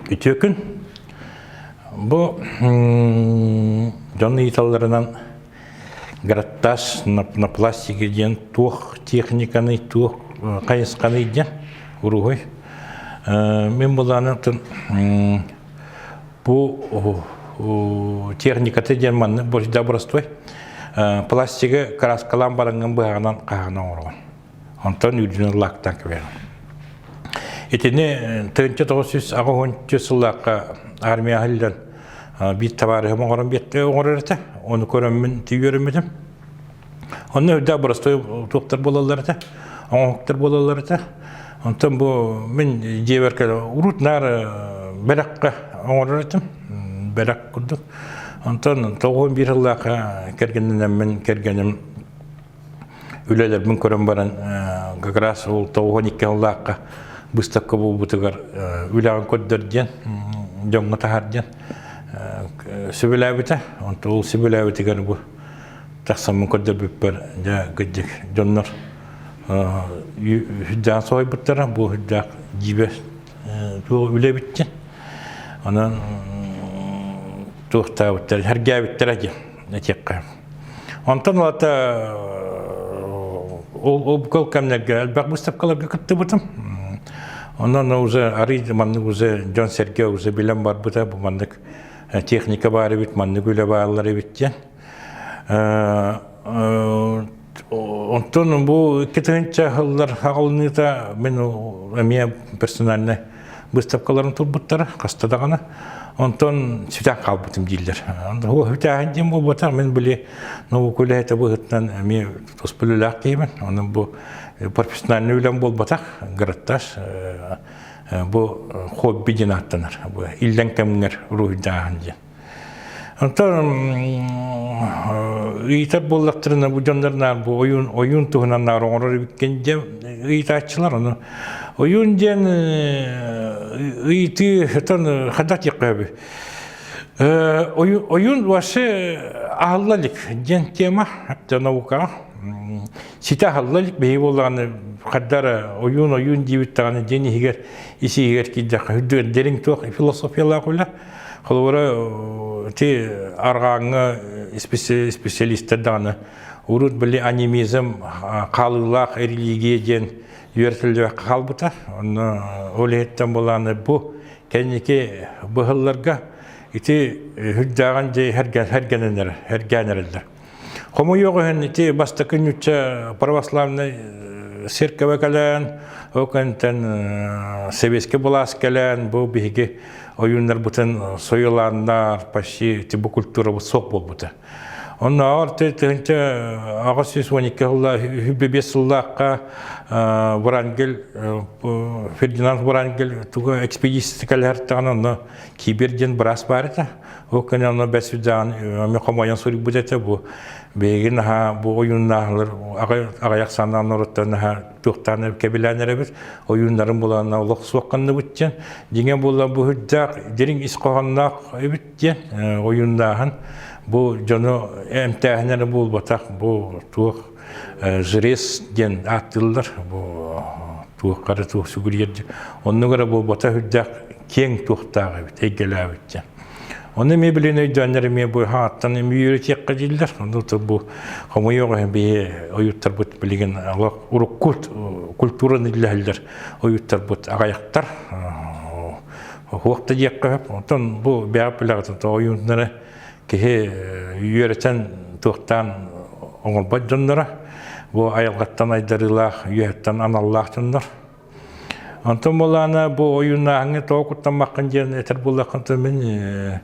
Үтүө күн. Бу дьон ыйыталларынан граттаж на пластике диэн туох техниканы, туох хайысханы диэн уруһуй. Мин былаанын бу техниката диэн маннык да боростуой. Пластигы краскалаан бараҥҥын быһаҕынан хаһан оҥороҕун. Онтон үрдүнэн лактан кэбиһэҕин. Итини 1980 сыллаахха армия аһыллан биир табаарыһым оҥорон биэртэ оҥорор этэ. Ону көрөммүн тиийөрүммүтүм. Онно үрдээх боростуой туохтар буолаллар этэ, оҥоһуктар буолаллар этэ. Онтон бу мин дьиэбэр кэлэ урут наар бэлэххэ оҥорор этим. Бэлэх курдук. Онтон 91 сыллаахха кэргэннэнэммин кэргэним үлэлэрбин көрөн баран как раз ол 92 сыллаахха выставка буолбутугар үлэҕин көрдөр диэн дьоҥҥо таһаар диэн сөбүлээбитэ. Онтон ол сөбүлээбитигэр бу тахсаммын көрдөрбүппэр дьэ кырдьык дьоннор үрдээн соһуйбуттара бу үрдээх дьиибэ туох үлэ эбит диэн. Онон туохтаабыттар сэргээбиттэрэ диэн этиэххэ. Онтон ылата ол ол кэмнэргэ элбэх выставкаларга кыттыбытым. Онон уже арый маннык уже дьон-сэргэ уже билэн барбыта бу маннык техника баар эбит, маннык үлэ бааллар эбит диэн. Онтон бу 2000 сыллар аҕалыныыта мин эмиэ персональнай выставкаларын турбуттара хаста даҕаны. Онтон сүтэн хаалбытым дииллэр. Сүтээһин диэн буолбатах, мин били наука үлэһитэ быһыытынан эмиэ туспа үлэлээх киһибин. Онон бу профессиональный үлэм буолбатах, граттаж бу хобби диэн ааттанар. Бу иллэҥ кэмҥэр уруһуйдааһын диэн. Онтон ыйытар буоллахтарына бу дьоннор наар бу ойуун ойуун туһунан наар оҥорор эбиккин диэн ыйытааччылар ону ойуун диэн ыйытыы отон хайдах диэххэ сөбүй ойуун вообще аһылла илик диэн тема наукаҕа ситэ аһылла илик биһиги буоллаҕына хайдара ойуун ойуун диэбит даҕаны диэн иһигэр ис иһигэр киирдэххэ үрдүгэр дириҥ туох философиялаах үлэ. Холобура, ити арҕааҥҥа специалистар даҕаны урут били анимизм хаалыылаах религия диэн үөрэтиллибэккэ хаалбыта. Онно ол иһиттэн булааны бу кэнники быһылларга ити үрдээҕин дьэ хэргэнэн эргэллэр. Хомойуох иһин ити бастакы ньучча православнай церковь кэлэн, ол кэнниттэн сэбиэскэй былаас кэлэн, бу биһиги ойууннарбытын сойулааннар, почти ити бу культурабыт суох буолбута. Оннооҕор 1812 сылла 25 сыллаахха Врангель Фердинанд Врангель туга экспедиция кэлэртэҕин онно Кибер диэн быраас баар этэ. Ол кэннэ онно бэс сүрдээҕин эмиэ хомойон суруйбут этэ бу биһиги наһаа бу ойууннааһылар аҕыйах санаан норуоттан наһаа туохтаан кэбилээн эрэбит ойууннарын буланна олох суох ханныбыт диэн дьиҥэ буолла бу үрдээх дириҥ ис хоһоонноох эбит диэн ойууннааһын бу дьону эмтээһин эрэ буолбатах бу туох жрец диэн ааттыыллар бу туохха эрэ туох сүгүрүйэр оннук эрэ буолбатах үрдээх киэҥ туохтаах эбит эйгэлээбит диэн Ону эмиэ билин өйдөөннөр эмиэ бу хааттан эмиэ үөрэтиэххэ дииллэр. Ону бу хомойуох иһин биһи ойуттарбыт билигин олох урукку культураны иллэһэллэр ойуттарбыт аҕайахтар. Хуох да диэххэ сөп. Онтон бу бэйэҕит билэҕит ойууннары киһи үөрэтэн туохтаан оҥорбот дьонноро. Бу айылҕаттан айдарыылаах, үөһэттэн аналлаах дьоннор. Онтон буоллаҕына бу ойууннааһыҥҥа тоҕо куттаммаккын диэн этэр буоллаххын мин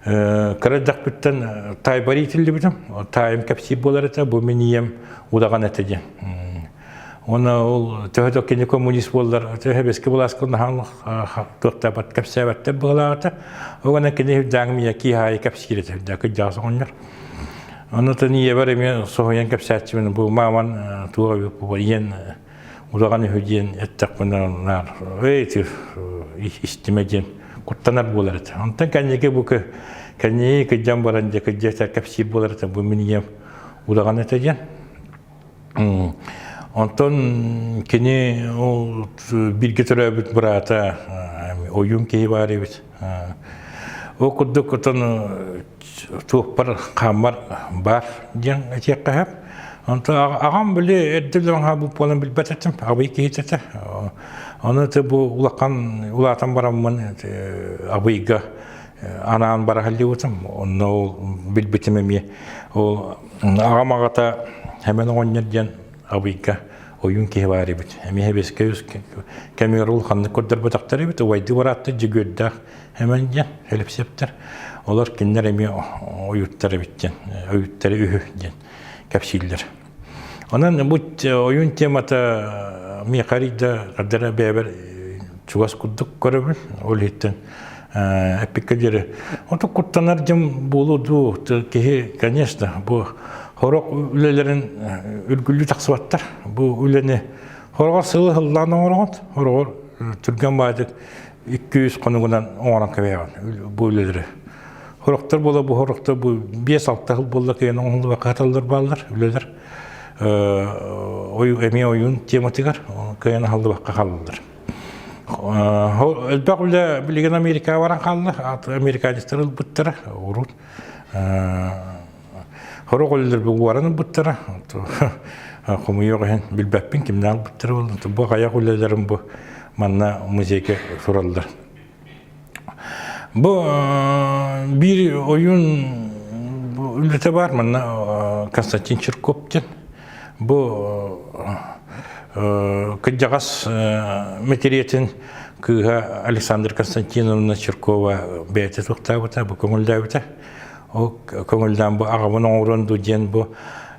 кыра эрдэхпиттэн таайбар иитиллибитим. Таайым кэпсиир буолар этэ, бу мин ийэм удаҕан этэ диэн. Уонна ол төһө да кини коммунист буоллар, төһө бэски былааска наһаа туохтаабат кэпсээбэттэр быһалаах этэ. Ол гынан кини үрдээҥим ийэ киһи аайы кэпсиир этэ, үрдээх кырдьаҕас оҕонньор. Онно ийэбэр эмиэ соһуйан кэпсээччибин, бу мааман туох эбит бу ийэн Удаҕан үһү диэн эттэхпинэ наар эй истимэ диэн куттанар буолар этэ. Онтон кэнники бу кэнники кыдьан баран дьэ кыдьа кэпсиир буолар этэ бу мин ийэм удаҕан этэ диэн. Онтон кини ол бииргэ төрөөбүт быраата ойуун киһи баар эбит. Ол курдук отон туохпар хааммар баар диэн этиэххэ сөп. Онтон аҕам били эрдэ билэн бу буолан билбэт этим, абый киһитэ этэ. Ону это бу улахан улаатан бараммын абыйга анаан бара сылдьыбытым. Онно ол билбитим эмиэ ол аҕам аҕата Хэмэн оҕонньор диэн абыйга ойуун киһи баар эбит. Эмиэ хэбиэскэ үс кэмигэр улаханнык көрдөрбөтөхтөр эбит. Убайдыы бараатта Дьөгүөрдээх Хэмэн диэн Өлөпсөптөр. Олор кинилэр эмиэ ойууттар эбит диэн, ойууттары үһү диэн кэпсииллэр. Онон бу ойуун темата миэхэ арыйда кардара бэйэбэр чугас курдук көрөбүн. Ол иһиттэн эппиккэ диэри оту куттанар дьон буолуо дуу киһи конечно бу хорох үлэлэрин үргүллүү тахсыбаттар. Бу үлэни хороҕор сылы сыллаан оҥороҕут, хороҕор түргэн баайдык 200 хонугунан оҥорон кэбиһэҕин бу үлэлэри. Хорохтор буола бу хорохтор бу 5-6 сыл буолла кыйан оҥоһуллубакка хаталлар бааллар үлэлэр. Эмиэ ойуун тематыгар кыайан аһыллыбакка хааллылар. Элбэх үлэ билигин Америкаҕа баран хаалла. Американецтар ылбыттара урут. Хорох үлэлэр уоран ылбыттара. Хомуйуох иһин билбэппин кимнээх ылбыттара буолла. Бу хайах үлэлэрим бу манна музейга тураллар. Бу биир ойуун үлэтэ баар манна Константин Чирков диэн. Бу кырдьаҕас мэтириэтин кыыһа Александра Константиновна Чиркова бэйэтэ туохтаабыта, бу көҥүллээбитэ. Ол көҥүллээн бу аҕабын оҥорон дуу диэн бу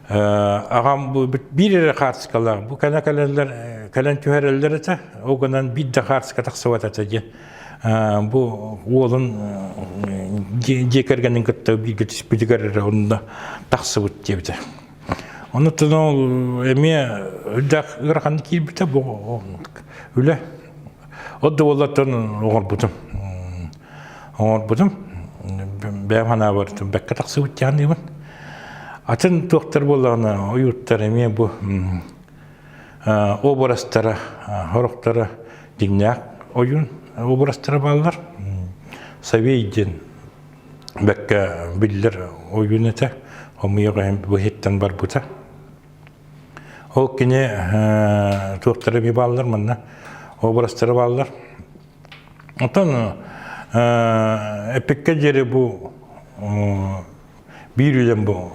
аҕам бу биир эрэ хаартыскалаах бу кэлэ кэлэллэр кэлэн түһэрэллэр этэ. Ол гынан биир да хаартыска тахсыбат этэ диэн бу уолун дьиэ кэргэнин кытта бииргэ түспүтүгэр эрэ онно тахсыбыт диэбитэ. Онуттан ол эмиэ үрдээх ыараханнык киирбитэ бу үлэ. От да буоллартан оҥорбутум. Оҥорбутум. Бэйэм санаабар бэккэ тахсыбыт диэн Атын туохтар буоллаҕына ойууттар эмиэ бу образтара, сорохторо дьиҥнээх ойуун образтара бааллар. Савей диэн бэккэ биллэр ойуун этэ. Хомуйуох иһин быһыттан барбыта. Ол кини туохтара эмиэ бааллар манна образтара бааллар. Оттон эппиккэ диэри бу биир үлэм бу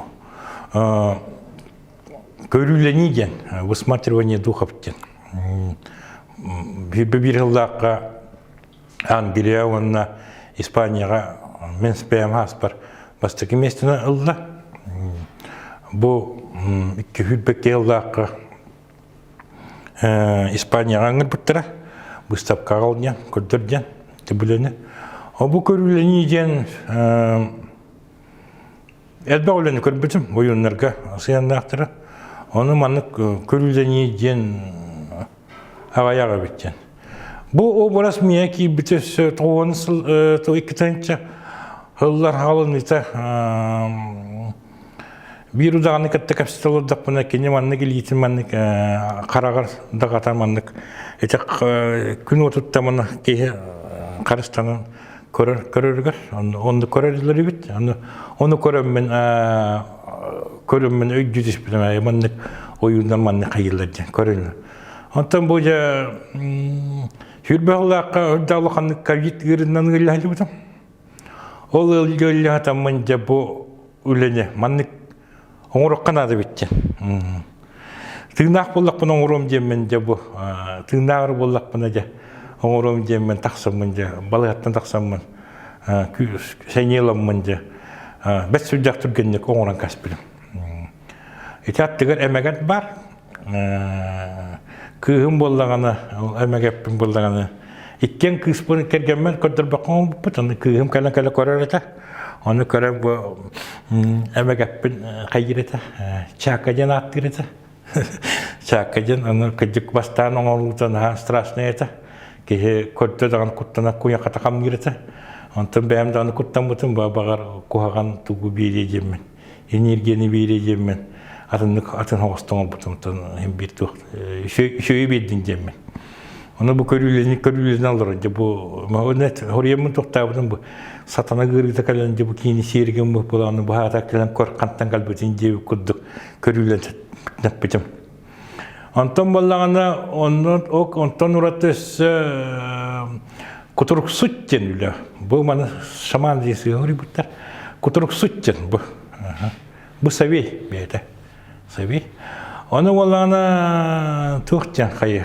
Көрүүлэнии диэн, высматривание духов диэн. Биир сыллаахха Англия уонна Испанияҕа мен бэйэм ааспар бастакы миэстэни ылла. Бу 242 сыллаахха Испанияҕа ыҥырбыттара. Быыстапкаҕа ол диэн, көрдөр диэн, түбүлэни. Ол бу көрүүлэнии диэн Элбэх үлэни көрбүтүм ойууннарга сыһыаннаахтара. Ону маннык көрүүлэнии диэн аҕыйах эбит диэн. Бу образ миэхэ киирбитэ өссө тоҕуон сыл икки сыллар хаалыныыта биир удаҕаны кытта кэпсэтэ олордохпуна кини маннык илиитин маннык хараҕар даҕата маннык ити күн уотуттан маны киһи харыстанан көрөр көрөрүгэр онну көрөллөр эбит ону ону көрөммүн көрөммүн өйдүү түспүтүм маннык ойууннар маннык хайыылар диэн көрөллөр онтон бу дьэ сүүрбэ сыллаахха үрдэ улаханнык ковид ыарыынан ыаллаһыллыбытым ол ыаллаһатаммын дьэ бу үлэни маннык Оҥоруохха наада эбит диэн. Тыыннаах буоллахпына оҥоруом диэммин дьэ бу тыыннааҕар буоллахпына дьэ оҥоруом диэммин тахсаммын дьэ балыыһаттан тахсаммын сэниэ ыламмын дьэ бэт сүрдээх түргэнник оҥорон кэспитим. Ити аттыгар эмэгэт баар. Кыыһым буоллаҕына, ол эмэгэппин буоллаҕына иккиэн кыыспын кэргэммин көрдөрбөккө оҥорбуппут. Аны кыыһым кэлэн кэлэ көрөр этэ. Ону көрөн бу эмэгэппин хайыыр этэ. Чака диэн ааттыыр этэ. Чака диэн аны кырдьык бастаан оҥоруута наһаа страшный этэ. Киһи көрдө даҕаны куттана куйахата хамныыр этэ. Онтон бэйэм даҕаны куттаммытым баҕар куһаҕан тугу биэриэ диэммин. Энергияны биэриэ диэммин. атыннык атын оҕостон оҥорбутум иһин биир туох үчүгэйи биэрдин диэммин. Ону бу көрүүлэни көрүүлэнэ олорон дьэ бу хоруйаммын тохтообутум бу сатана ыарыыта кэлэн дьэ бу киини сиэригин бу буолааны баһаата кэлэн көр хантан кэлбитин диэбит курдук көрүүлэнэппитим. Онтон буоллаҕына онно онтон ураты өссө кутуруксут диэн үлэ. Бу маны шаман дии сыһыарыйбыттар. Кутуруксут диэн бу. Бу савей бэйэтэ. Савей. Ону буоллаҕына туох диэн хайы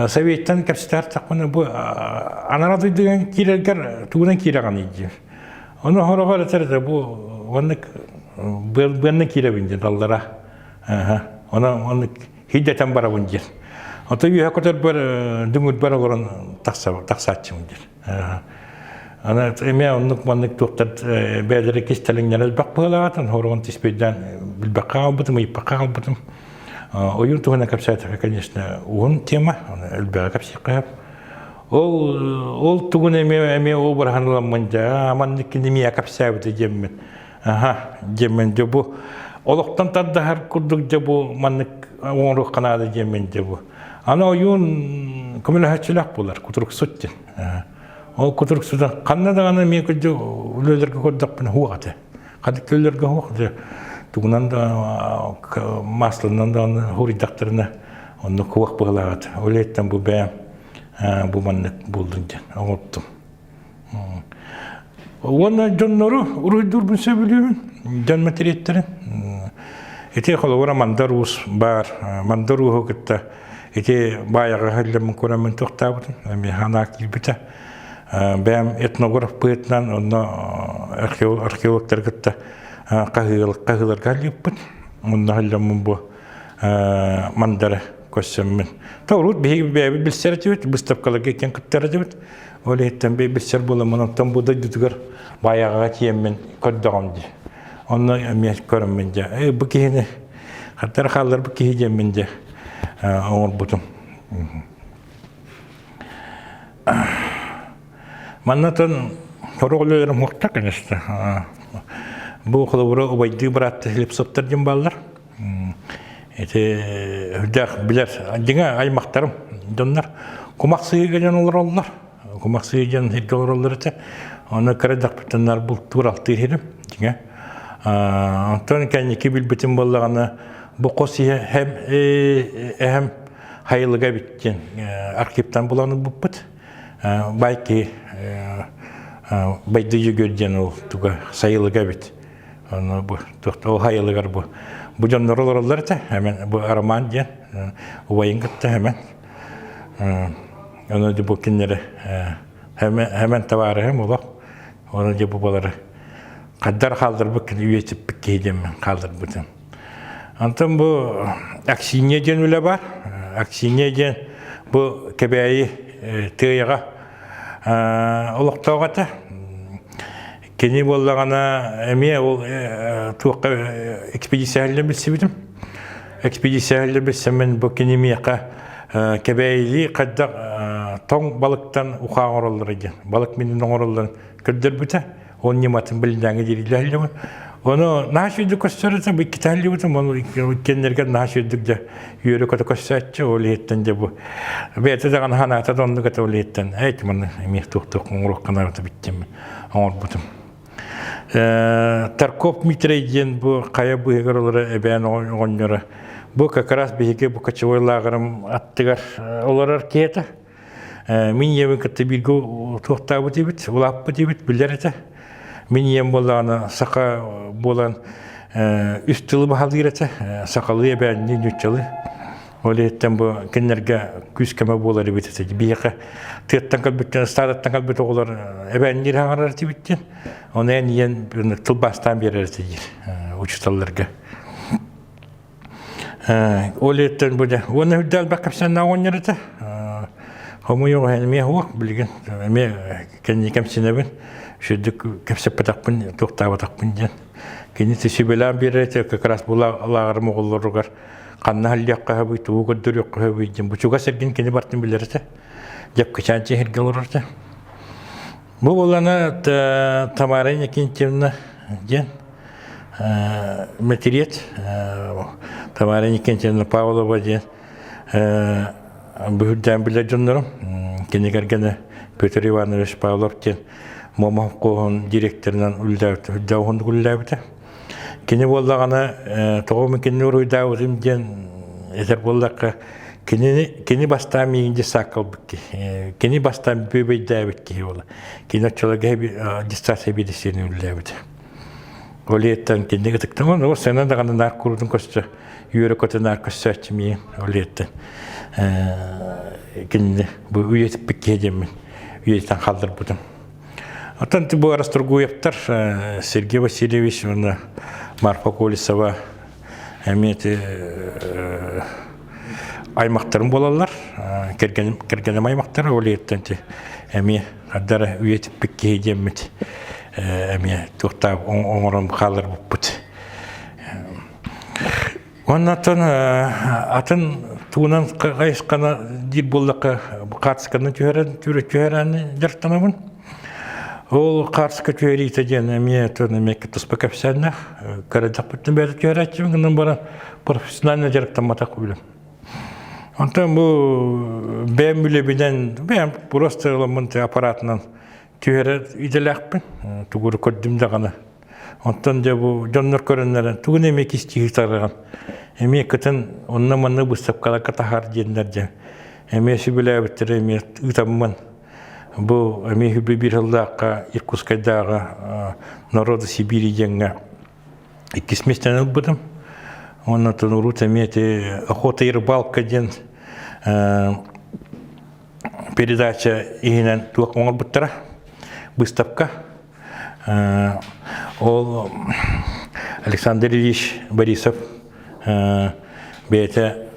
Советтан кэпсэтэр бу анараа дойдуга киирэргэр тугунан киирэҕиний диир. Ону хороҕор этэр этэ бу оннук быанна киирэбин диэн аллара. Ону оннук хиддэтэн барабын диир. Ото үөһэ көтөрбөр дүҥүрбэр олорон тахсааччыбын диир. Аны эмиэ оннук маннык туохтар бэйэлэрэ кистэлэҥнэрэ элбэх быһыылаатан хороҕун тиспэйдээн билбэккэ хаалбытым, ыйыппакка хаалбытым. Ойуун туһунан кэпсээтэххэ, конечно, уһун тема, элбэҕи кэпсиэххэ сөп. Ол ол тугун эмиэ эмиэ обраһын ыламмын дьэ, маннык кини миэхэ кэпсээбитэ диэммин. Аха, диэммин дьэ бу олохтон тардаһар курдук дьэ бу маннык оҥоруохха наада диэммин дьэ бу. Аны ойуун көмөлөһөөччүлээх буолар, кутуруксут диэн. Ол кутуруксутан ханна даҕаны эмиэ кырдьык үлэлэргэ көрдөхпүнэ суох этэ. Ханнык үлэлэргэ суох этэ. Тугунан да масланан даҕаны хуруйдахтарына оннук суох быһыылаах этэ. Ол иһиттэн бу бэйэм бу маннык буоллун диэн оҥордум. Уонна дьоннору уруһуйдуурбун сөбүлүүбүн, дьон мэтириэттэрин. Ити холобура Мандар Уус баар. Мандар Ууһу кытта ити баайаҕа иһиллэммин көрөммүн тохтообутум. Эмиэ санаа киирбитэ. Бэйэм этнограф быһыытынан онно археологтары кытта хаһыыларга аллыыппын. Онно иһиллэммин бу Мандары көрсөммүн. Урут биһиги бэйэбит билсэр этибит, выставкаларга иккиэн кыттар этибит. Ол иһиттэн билсэр буоламмын, онтон бу дойдутугар баайаҕаҕа тиийэммин көрдөҕүм дии. Онно эмиэ көрөммүн дьэ, э, бу киһини хаттар хаалларбыт киһи диэммин дьэ оҥорбутум. Маннатын сорох үлэлэрим уохта, конечно. Бу холобура убайдыы быраатты Слепцовтар диэн бааллар. Ити үрдээх билэр дьиҥэ аймахтарым дьоннор кумах сыһыыга дьон олороллор. Кумах сыһыы дьон сиргэ олороллор этэ. Ону кыра эрдэхпиттэн бултуур алтыыр иһирим дьиҥэ. Онтон кэнники билбитим буоллаҕына бу хос иһэ эһэм хайылыга эбит диэн архивтан булан ылбыппыт. Бай киһи Байды Дьөгүөр диэн ол туга сайылыга эбит. Ону бу ол хайылыгар бу бу дьоннор олороллор этэ. Эмен бу Роман диэн убайын кытта эмен ону бу кинилэри эмен табаарыһым олох ону дьэ бу балары хаддар хаалларбыт үйэтиппит киһи диэммин хаалларбытым. Онтон бу Аксинья диэн үлэ бар. Аксинья диэн бу Кэбээйи Тыайаҕа олохтоох этэ. Кини буоллаҕына эмиэ ол туохха экспедиция билсибитим. Экспедиция билсэммин бу кини миэхэ Кэбээйилии хайдах тоҥ балыктан ухаа оҥороллоро диэн балык минин оҥороллорун көрдөрбүтэ. Ол ньыматын билинээҥи диириллэһиллибит. Ону наһаа үчүгдүк көстөр этэ, бу иккитэ иһиллибитим, ону иккиэннэригэр наһаа үчүгдүк дьэ үөрэ-көтө көссөөччү, ол иһиттэн дьэ бу бэйэтэ даҕаны санаата да оннук этэ ол иһиттэн эйт маны эмиэ туох-туох оҥоруохха наада биттим оҥорбутум. Тарков Дмитрий диэн бу хайа быыһыгар олорор эбээн оҕонньоро бу как раз биһиги бу кочевой лааҕырым аттыгар олорор киһи этэ. Мин ийэбин кытта бииргэ туохтаабыт эбит, улааппыт эбит, билэр этэ. Мин ийэм буоллаҕына саха буолан үс тылы баһалыыр этэ. Сахалыы, эбээннии, нууччалыы. Ол иһиттэн бу кинилэргэ күүс-көмө буолар эбит этэ. Биһиэхэ тыаттан кэлбит, ыстаадаттан кэлбит оҕолор эбээнниир хаҥарар этибит диэн. Ону эн ийэн тылбаастаан биэрэр этэ диир учууталларга. Ол иһиттэн бу дьэ уонна үрдэ элбэх кэпсээннээх оҕонньор этэ. Хомуйуох эмиэ суох билигин эмиэ кэнники кэмсинэбин. Үчүгдүк кэпсэппэтэхпин, туохтаабатахпын диэн. Кини сүбэлээн биэрэр этэ как раз бу лааҕырым оҕолоругар ханна иһиллиэххэ сөбүй, тугу көрдөрүөххэ сөбүй диэн. Бу чугас эргин кини барытын билэр этэ. Дьэпкэчээн сиргэ олорор этэ. Бу буоллаҕына Тамара Иннокентьевна диэн. мэтириэт Тамара Никитична Павлова диэн бүһүрдээн билэр дьоннорум. Кини кэргэнэ Петр Иванович Павлов диэн Муома холкуоһун директорынан үлэлээбитэ, үрдээх уһуннук үлэлээбитэ. Кини буоллаҕына тоҕо мин кинини уруйдаабытым диэн этэр буоллахха, кинини кини бастаан миигин дьыссаакка ылбыт киһи. Кини бастаан бүөбэйдээбит киһи буолар. Кини оччолорго дьыссаат сэбиэдиссэйинэн үлэлээбитэ. Ол иһиттэн кинини ытыктаман, ол сцена даҕаны наар куруутун көстө, үөрэ-көтө наар көссөөччү миигин. Ол иһиттэн кинини бу үйэтиппит киһи диэммин үйэтитэн хаалларбытым. Оттон бу Расторгуевтар Сергей Васильевич уонна Марфа Колесова эмиэ аймахтарым буолаллар. Кэргэним, кэргэним аймахтара ол иһиттэн эмиэ хардара үйэтиппит киһи диэммит эмиэ туохтаах оҥорон хаалларбыппыт. Оннотон атын туунан хайысхана диир буоллахха хаартысканы түһэрэн түһэрэн дьарыктанабын. Ол хаартыска түһэриитэ диэн эмиэ тон эмиэ туспа кэпсээннээх. Кырадьахпыттан бэйэтэ түһэрээччибин гынан баран профессионально дьарыктамматах үлэм. Онтон бу бэйэм үлэбинэн бэйэм просто ыламмын аппаратынан түһэрэр идэлээхпин. Тугу көрдүм даҕаны. Онтон дьэ бу дьоннор көрөннөрөн тугун эмиэ кистии тарыган эмиэ кытын онно-манна быыстапкаларга таһаар диэннэр дьэ эмиэ сүбэлээбиттэрэ эмиэ ыытаммын бу эмиэ хүбү биир сыллаахха Иркутскайдааҕы народы Сибири диэҥҥэ иккис миэстэни ылбытым. Уонна урут эмиэ ити охота и рыбалка диэн передача иһинэн туох оҥорбуттара выставка. Ол Александр Ильич Борисов бэйэтэ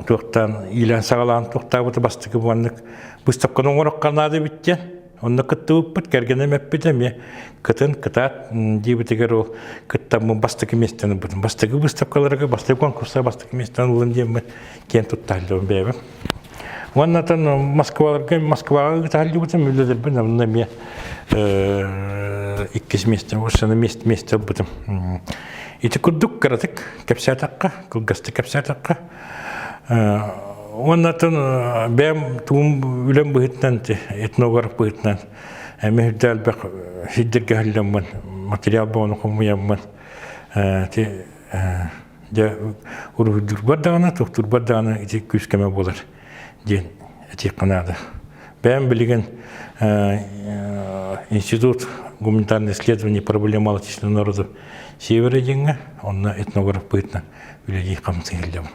туохтан иилэн саҕалаан туохтаабыта бастакы маннык выставканы оҥороххо наада эбит диэн онно кыттыбыппыт кэргэним эппитэ эмиэ кытын кытаат диэбитигэр ол кыттаммын бастакы миэстэни ылбытым бастакы выставкаларга бастакы конкурска бастакы миэстэни ыллым диэммин киэн туттаһыллыбын бэйэбин Уонна Москваларга Москваҕа ыытаһыллыбытым үлэлэрбин онно эмиэ иккис миэстэ уонна миэстэ ылбытым. Ити курдук кыратык кэпсээтэххэ, кылгастык кэпсээтэххэ уонна бэйэм тугум үлэм быһыытынан этнограф быһыытынан эмиэ үрдэ элбэх сирдэргэ иһиллэммин материал буолан хомуйаммын Дьэ, уруһуйдуурбар даҕаны, туохтуурбар даҕаны ити күүс-көмө буолар диэн этиэххэ наада. Бэйэм билигин Институт гуманитарных исследований проблем малочисленных народов Севера диэҥҥэ, онно этнограф быһыытынан үлэлии хамсыы сылдьабын.